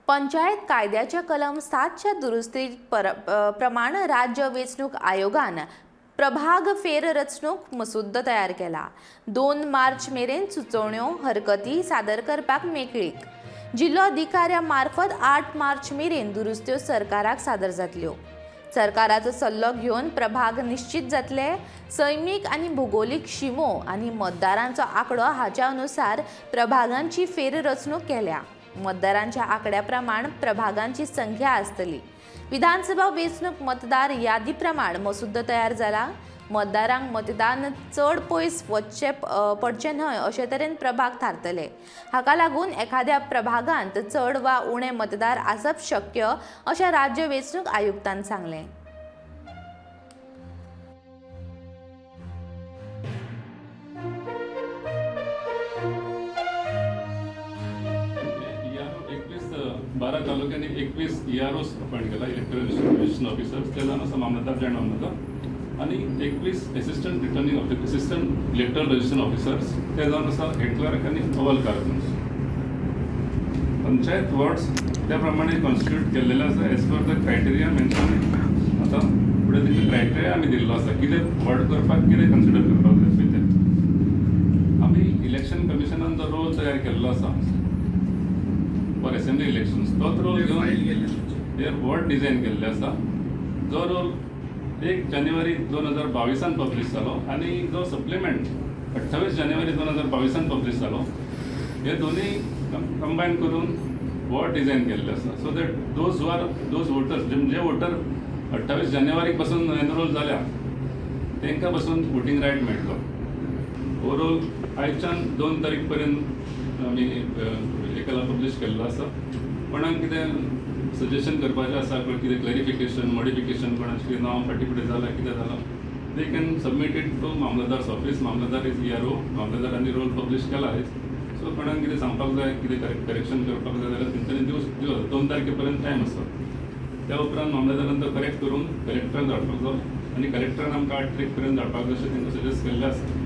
पंचायत कायद्याच्या कलम 7च्या दुरुस्ती प्रमाण राज्य वेंचणूक आयोगान प्रभाग फेररचणूक मसुद्दो तयार केला. 2 मार्च मेरेन सुचोवण्यो, हरकती सादर करपाक मेकळीक. जिल्लो अधिकाऱ्या मार्फत 8 मार्च मेरेन दुरुस्त्यो सरकाराक सादर जातल्यो. सरकाराचो सल्लो घेवन प्रभाग निश्चित जातले. सैमीक आनी भुगोलीक शिमो आनी मतदारांचो आंकडो हाच्या अनुसार प्रभागांची फेररचणूक केल्या. मतदारांच्या आंकड्या प्रमाण प्रभागांची संख्या आसतली. विधानसभा वेंचणूक मतदार यादी प्रमाण मसुद्दो तयार जाला. मतदारांक मतदान चड पयस वचचें पडचें न्हय अशे तरेन प्रभाग थारतले. हाका लागून एखाद्या प्रभागांत चड वा उणे मतदार आसप शक्य, अशें राज्य वेंचणूक आयुक्तान सांगलें. ईआरओ 21, 12 तालुक्यांनी 21 ईआरओस अपॉइंट केला, इलेक्टोरल रजिस्ट्रेशन ऑफिसर्स. ते जावन आसा मामलेदार, जॉयंट मामलेदार आनी 21 assistant returning officer, assistant electoral registration officers, ते जावन आसा हेड क्लर्क आनी अव्वल कारकून. पंचायत वॉर्ड्स त्या प्रमाणे कॉन्स्टिट्यूट केल्लेले आसा as per the criteria mention. आतां फुडें तेंचे क्रायटेरिया आमी दिल्लो आसा, कितें वॉर्ड करपाक कितें कन्सिडर करपाक जाय पळय तें. आमी इलेक्शन कमिशनान जो रोल तयार केल्लो आसा फॉर असेंब्ली इलेक्शन्स, तोच रोल घेवन हे वॉर्ड डिझायन केल्ले आसा. जो रोल 1 जानेवारी 2022 पब्लीश जालो आनी जो सप्लिमेंट 28 जानेवारी 2022 पब्लीश जालो, हे दोन्ही कंबायन करून वॉर्ड डिझायन केल्ले आसा, so that those who are those voters, J water 28 जानेवारीक पासून एनरोल जाल्या, तांकां पासून वोटींग रायट मेळटलो. ओवरऑल आयच्यान 2 तारीख पर्यंत आमी एकाला पब्लीश केल्लो आसा. कोणाक कितें सजेशन करपाचें आसा, कितें क्लॅरिफिकेशन, मॉडिफिकेशन, कोणाचें कितें नांव फाटीं फुडें जालां, कितें जालां, they can submit it to mamlatdar's office. Mamlatdar is ERO. मामलेदारांनी role publish केला आयज. सो कोणाक कितें सांगपाक जाय, कितें करेक्शन करपाक जाय जाल्यार तेंच्यांनी दिवं. 2 तारखे पर्यंत टायम आसा. त्या उपरांत मामलेदारान तो करेक्ट करून कलेक्टरान धाडपाक जाय आनी कलेक्टरान आमकां 8 तारीख पर्यंत धाडपाक जाय अशें तांकां सजेस्ट केल्लें आसा.